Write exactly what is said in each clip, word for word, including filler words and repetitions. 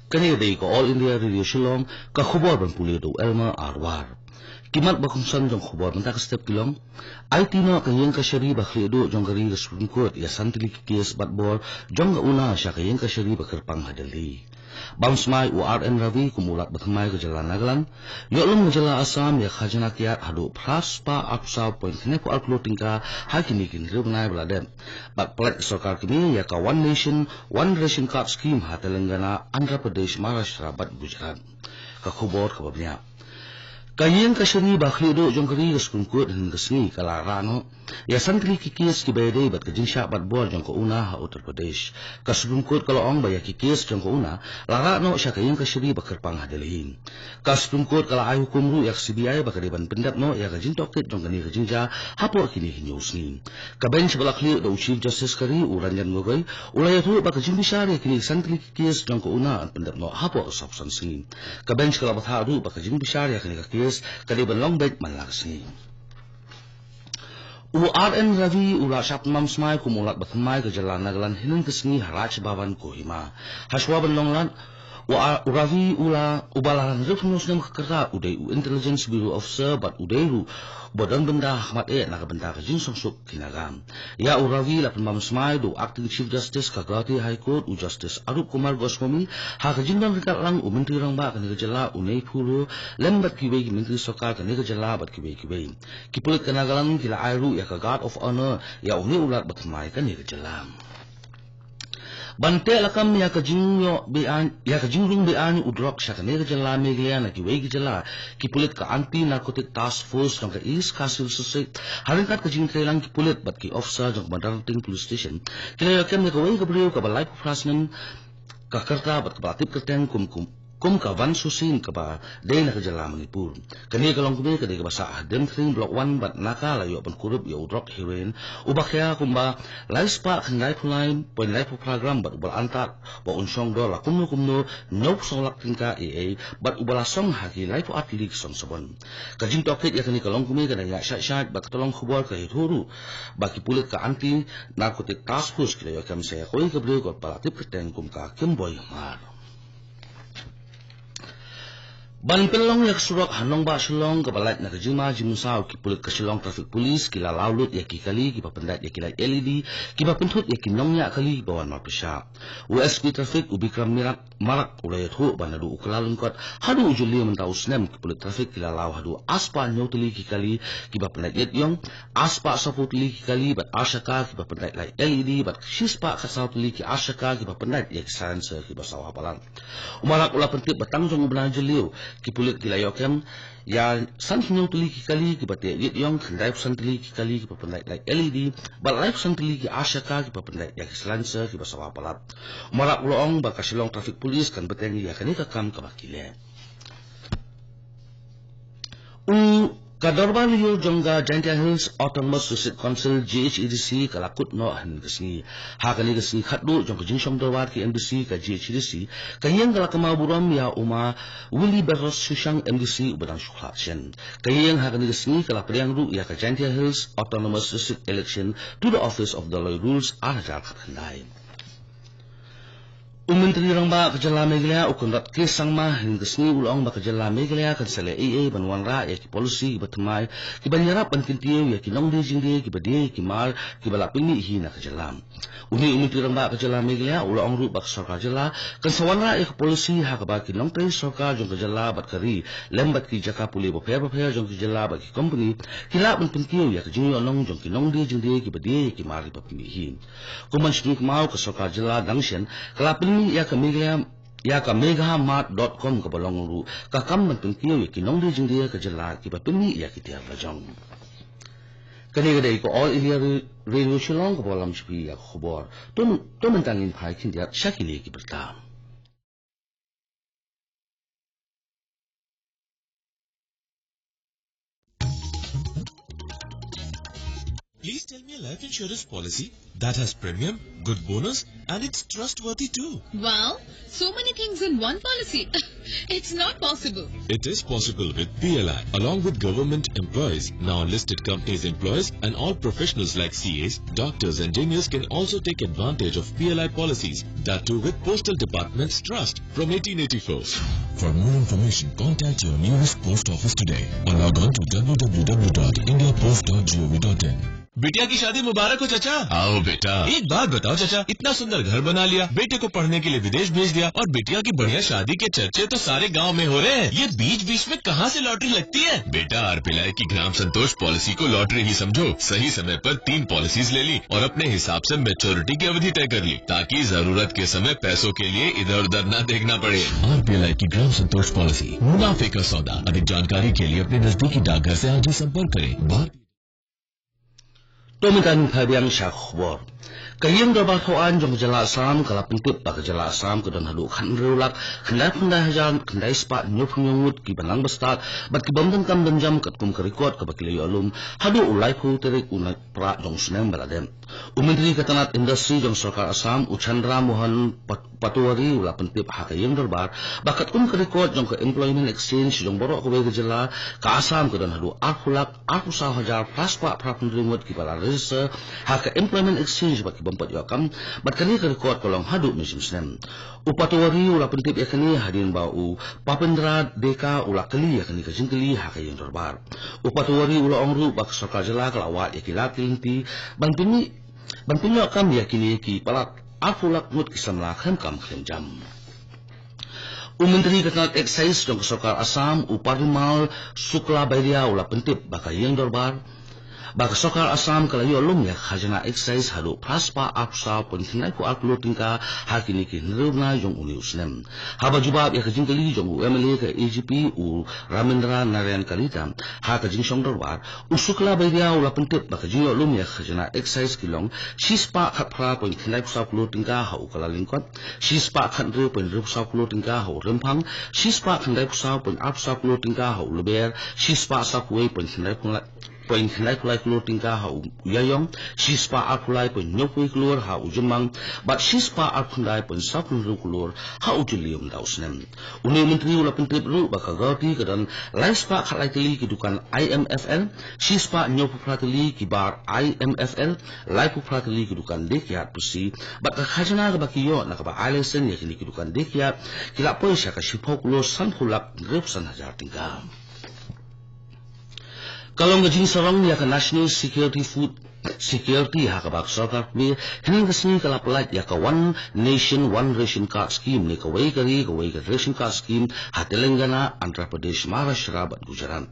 Kane dei ka All India Radio Shillong, ka khubor ban pule da u Elmer Arwar. Ki mat ba kongsan jong khubor mynta ka step ki long. Aiti noh ka ïing kashari ba khlieh duh jong ka ri ka Supreme Court ïa san tylli ki case bat bor jong ka UNA sha ka ïing kashari ba kyrpang ha Delhi. Bam smai u R N Ravi kum u Lat bathymmai ka jylla Nagaland. Ïoh lum ka jylla Assam ïa ka khajna kiad haduh phra spah arphew saw point khyndai phew ar klur tyngka ha kine ki hynriew bnai ba la dep. Bad pynlait ka sorkar kmie ïa ka One Nation, One Ration Card Scheme ha Telangana, Andhra Pradesh, Maharashtra bad Gujarat. Ka khubor kaba bniah. Ka ïing kashari ba khlieh duh jong ka ri ka Supreme Court hynne ka sngi ka la rah noh ïa san tylli ki case kiba ïadei bad ka jingshah bat bor jong ka UNA ha Uttar Pradesh. Ka Supreme Court ka la ong ba ïa ki case jong ka UNA la rah noh sha ka ïing kashari ba kyrpang ha Delhi. Ka Supreme Court ka la ai hukum ruh ïa ka C B I ba ka dei ban pyndep noh ïa ka jingtohkit jong kane ka jingjia hapoh kine ki hynñiew sngi. Ka bench ba la khlieh da u Chief Justice ka ri u Ranjan Gogoi u la ïathuh ba ka jingbishar ïa kine ki san tylli ki case jong ka UNA yn pyndep noh hapoh ka sawphew san sngi. Ka bench ka la bthah ruh ba ka jingbishar ïa kane ka case ka dei ban long beit man la ka sngi. U R N Ravi u la shah pynbam smai kum u Lat bathymmai ka jylla Nagaland hynne ka sngi ha Raj Bhavan Kohima. Hashwa ban long Lat, u R-, u Ravi u la, uba la hynriewphew snem ka rta, u dei u Intelligence Bureau Officer bad u dei ruh uba don bynta ha khmat eh na ka bynta ka jingsngewsuk ki Naga. Ïa u Ravi la pynbam smai da u Acting Chief Justice ka Guwahati High Court, u Justice Arup Kumar Goswami, ha ka jingdon ryngkat lang u Myntri Rangbah kane ka jylla u Neiphiu Rio lem bad kiwei ki myntri sorkar kane ka jylla bad kiwei kiwei. Ki pulit ka Nagaland ki la ai ruh ïa ka Guard of Honour ïa une u Lat bathymmai kane ka jylla. Ban teh lakam ïa ka jingïoh be-aiñ, ïa ka jingrung be-aiñ u drok sha kane ka jylla Meghalaya na kiwei ki jylla, ki pulit ka Anti Narcotic Task Force jong ka East Khasi Hills District, ha ryngkat ka jingïatreilang ki pulit bad ki officer jong ka Madanrting Police Station, ki la ïoh kem ïa kawei ka briew kaba laiphew phra snem ka rta bad kaba la tip kyrteng kum, kum, kum ka Van Susin kaba dei na ka jylla Manipur. Kane ka longkmie ka dei kaba sah ha Demthring Block One bad na ka la ïoh ban kurup ïa u drok heroin uba khia kumba lai spah khyndai phew lai point lai phew phra gram bad uba la antad ba un shong dor la kumno kumno hynñiew phew saw lak tyngka A A bad uba la song ha ki laiphew ar tylli ki son sabon. Ka jingtohkit ïa kane ka longkmie ka dang ïaid shait shait bad ka tyllong khubor ka ïathuh ruh ba ki pulit ka Anti Narcotic Task Force ki la ïoh kem sa ïa kawei ka briew kaba la tip kyrteng kum ka Kimboi Hmar. Ban pynlong ïa ka surok ha nongbah Shillong kaba lait na ka jingma jingmynsaw, ki pulit ka Shillong Traffic Police ki la law lut ïa ki kali kiba pyndait ïa ki light L E D kiba pynthut ïa ki nongñiah kali kiba wan marpyrshah. U S P Traffic u Bikram Mirak Marak u la ïathuh ba naduh u Kyllalyngkot haduh u Jylliew mynta u snem, ki pulit traffic ki la law haduh ar spah hynñiew tylli ki kali kiba pyndait leit ïong, ar spah sawphew tylli ki kali bad ar shaka kiba pyndait light L E D bad shi spah khatsaw tylli ki ar shaka kiba pyndait ïa ki silencer kiba sawa palat. U Marak u la pyntip ba tang jong u bnai Jylliew ki pulit ki la ïoh kem ïa san hynñiew tylli ki kali kiba teh leit ïong, khyndai phew san tylli ki kali kiba pyndait light L E D bad lai phew san tylli ki ar shaka kiba pyndait ïa ki silencer kiba sawa palat. U Marak u la ong ba ka Shillong Traffic Police kan bteng ïa kane ka kam kaba ki leh. U ka Dorbar Lyiur jong ka Jaintia Hills Autonomous District Council, J H A D C, ka la kut noh hynne ka sngi. Ha kane ka sngi khatduh jong ka jingshong dorbar ki M D C ka J H A D C, ka ïing ka la kynmaw burom ïa u ma Willibertus Shushang M D C uba dang shu khlad shen. Ka ïing ha kane ka sngi ka la pdiang ruh ïa ka Jaintia Hills Autonomous District Election to the Office of the Local Rules ar hajar khatkhyndai. U Myntri Rangbah ka jylla Meghalaya u Conrad K Sangma hynne ka sngi u la ong ba ka jylla Meghalaya kan sa leh ei ei ban wanrah ïa ki policy kiba thymmai kiban ïarap ban kyntiew ïa ki nongdie jingdie kiba die ïa ki mar kiba la pynmih hi na ka jylla. Une u Myntri Rangbah ka jylla Meghalaya u la ong ruh ba ka sorkar jylla kan sa wanrah ïa ka policy ha kaba ki nongtrei sorkar jong ka jylla bad ka ri lem bad ki jaka pule bapher bapher jong ka jylla bad ki company ki lah ban pynkiew ïa ka jingïohnong jong ki nongdie jingdie kiba die ïa ki mar kiba pynmih hi. Kum ban sngewthuh kynmaw, ka sorkar jylla dang shen ka la pynmih ïa ka Meghalaya, ïa ka Megha Mart dot com kaba long ruh ka kam ban pynkiew ïa ki nongdie jingdie ka jylla kiba pynmih ïa ki tiar lajong. Kane ka dei ka All India Ra-, Radio Shillong kaba lam sha phi ïa ka khubor. To, to mynta ngin phai khyndiat sha kine ki bynta. Please tell me a life insurance policy that has premium, good bonus, and it's trustworthy too. Wow, so many things in one policy. It's not possible. It is possible with P L I. Along with government employees, now listed companies' employees, and all professionals like C As, doctors, engineers can also take advantage of P L I policies. That too with Postal Department's trust from eighteen eighty-four. For more information, contact your nearest post office today or log on to w w w dot india post dot g o v dot in. बिटिया की शादी मुबारक हो चाचा। आओ बेटा। एक बात बताओ चाचा, इतना सुंदर घर बना लिया, बेटे को पढ़ने के लिए विदेश भेज दिया और बिटिया की बढ़िया शादी के चर्चे तो सारे गांव में हो रहे हैं। ये बीच बीच में कहाँ से लॉटरी लगती है? बेटा, आरपीएलआई की ग्राम संतोष पॉलिसी को लॉटरी ही समझो। सही समय पर तीन पॉलिसीज ले ली और अपने हिसाब से मैच्योरिटी की अवधि तय कर ली, ताकि जरूरत के समय पैसों के लिए इधर उधर ना देखना पड़े। आरपीएलआई की ग्राम संतोष पॉलिसी, मुनाफे का सौदा। अधिक जानकारी के लिए अपने नजदीकी डाकघर से आज ही संपर्क करें। भारतीय To mynta ngin phai biang sha khubor. Ka ïing dorbar thaw aiñ jong ka jylla Assam ka la pyntip ba ka jylla Assam ka don haduh khathynriew lak khyndai phew khyndai hajar khyndai spah hynñiew phew hynñiew ngut ki ban nang bastad bad ki bym donkam donjam katkum ka record kaba ki la ïoh lum haduh u laiphew tarik u Nohprah jong u snem ba la dep. U Myntri ka tnat Industry jong sorkar Assam, u Chandra Mohan Pat- Patohari u la pyntip ha ka ïing dorbar ba katkum ka record jong ka Employment Exchange jong baroh kawei ka jylla, ka Assam ka don haduh arphew lak arphew saw hajar phra spah phra phew hynriew ngut kiba la register ha ka Employment Exchange bad ki bym pat ïoh kam, bad kane ka record ka long haduh mynjur snem. U Patohari u la pyntip ïa kane hadien ba u Papendra Deka u la kylli ïa kane ka jingkylli ha ka ïing dorbar. U Patohari u la ong ruh ba ka sorkar jylla ka la wad ïa ki lad ki lynti ban pynïoh ban pynïoh kam ïa kine ki palat arphew lak ngut ki samla khlem kam khlem jam. U Myntri ka tnat Excise jong ka sorkar Assam, u Parimal Suklabaidya u la pyntip ba ka ïing dorbar, ba ka sorkar Assam ka la ïoh lum ïa ka khajna Excise haduh phra spah arphew saw point khyndaiphew ar klur tyngka ha kine ki hynriew bnai jong une u snem. Haba jubab ïa ka jingkylli jong u MLA ka AGP u Ramendra Narayan Kalita ha ka jingshong dorbar, u Suklabaidya u la pyntip ba ka jingïoh lum ïa ka khajna Excise ki long shi spah khatphra point khyndaiphew saw klur tyngka ha u Kalalingkot, shi spah khathynriew point hynriewphew saw klur tyngka ha u Rymphang, shi spah khyndaiphew saw point arphew saw klur tyngka ha u Lber, shi spah saw kawei point khyndaiphew lai point khyndaiphew lai klur tyngka ha u Ïaïong, shi spah arphew lai point hynñiewphew wei klur ha u Jymmang, bad shi spah arphew khyndai point saw phew hynriew klur ha u Jylliew mynta u snem. Une u Myntri u la pyntip ruh ba ka Guwahati ka don lai spah khatlai tylli ki dukan IMFL, shi spah hynñiewphew phra tylli ki bar IMFL, laiphew phra tylli ki dukan dei kiad pusi, bad ka khajna kaba ki ïoh na kaba ai license ïa kine ki dukan dei kiad ki la poi sha ka shiphew klur sanphew lak hynriewphew san hajar tyngka. Ka long ka jingsarong ïa ka National Security Food Security ha kaba ka sorkar kmie hynne ka sngi ka la pyllait ïa ka One Nation One Ration Card Scheme ne kawei ka ri kawei ka ration card scheme ha Telangana, Andhra Pradesh, Maharashtra bad Gujarat.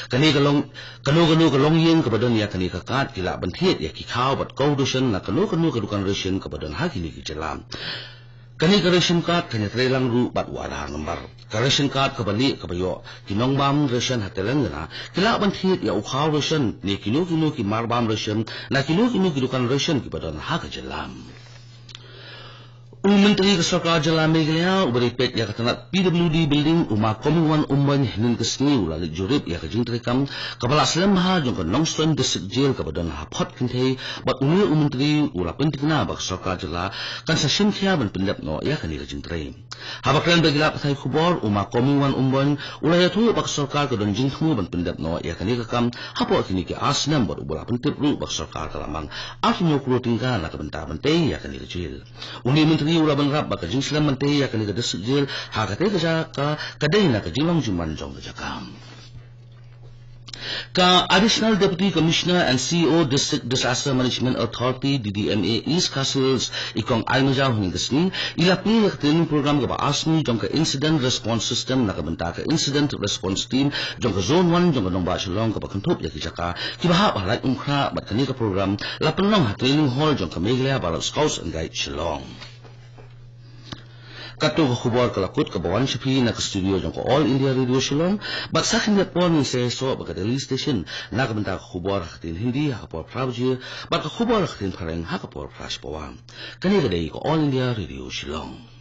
Kane ka long, kano kano ka longïing kaba don ïa kane ka card ki lah ban thied ïa ki khaw bad kow ration na kano kano ka dukan ration kaba don ha kine ki jylla. Kane ka ration card kan ïatreilang ruh bad u Aadhaar number. Ka ration card kaba lieh kaba ïoh ki nongbam ration ha Telangana ki lah ban thied ïa u khaw ration ne kino kino ki marbam ration na kino kino ki dukan ration kiba don ha ka jylla. U Myntri ka Sorkar Jylla Meghalaya uba dei peit ïa ka tnat PWD Building, u Ma Comingone Ymbon, hynnin ka sngi u la leit jurip ïa ka jingtreikam kaba la slem bha jong ka Nongstoiñ District Jail kaba don ha Port Kynthei, bad une u Myntri u la pyntikna ba ka Sorkar Jylla kan sa shim khia ban pyndep noh ïa kane ka jingtrei. Haba kren bad ki lad pathai khubor, u Ma Comingone Ymbon u la ïathuh ba ka sorkar ka don jingthmu ban pyndep noh ïa kane ka kam hapoh kine ki ar snem, bad u la pyntip ruh ba ka sorkar ka la mang arphew hynñiew klur tyngka na ka bynta ban tei ïa kane ka jail. Une u Myntri u la bynrap ba ka jingslem ban tei ïa kane ka District Jail ha katei ka jaka ka dei na ka jinglong jingman jong ka jaka. Ka Additional Deputy Commissioner and C E O District Disaster Management Authority, D D M A, East Khasi Hills, i Kong Aima Jaw, hynnin ka sngi i la plie ïa ka training program kaba ar sngi jong ka Incident Response System na ka bynta ka Incident Response Team jong ka Zone One jong ka Nongbah Shillong kaba kynthup ïa ki jaka kiba hap ha Laitumkhrah, bad kane ka program la pynlong ha Training Hall jong ka Meghalaya Baroque Scouts and Guides Shillong. Katto ka khubor ka la kut kaba wan sha phi na ka studio jong ka All India Radio Shillong, bad sa khyndiat por ngin sa ïasoh bad ka Delhi Station na ka bynta ka khubor ha ka ktien Hindi ha ka por phra baje, bad ka khubor ha ka ktien Phareng ha ka por phra shi pawa. Kane ka dei ka All India Radio Shillong.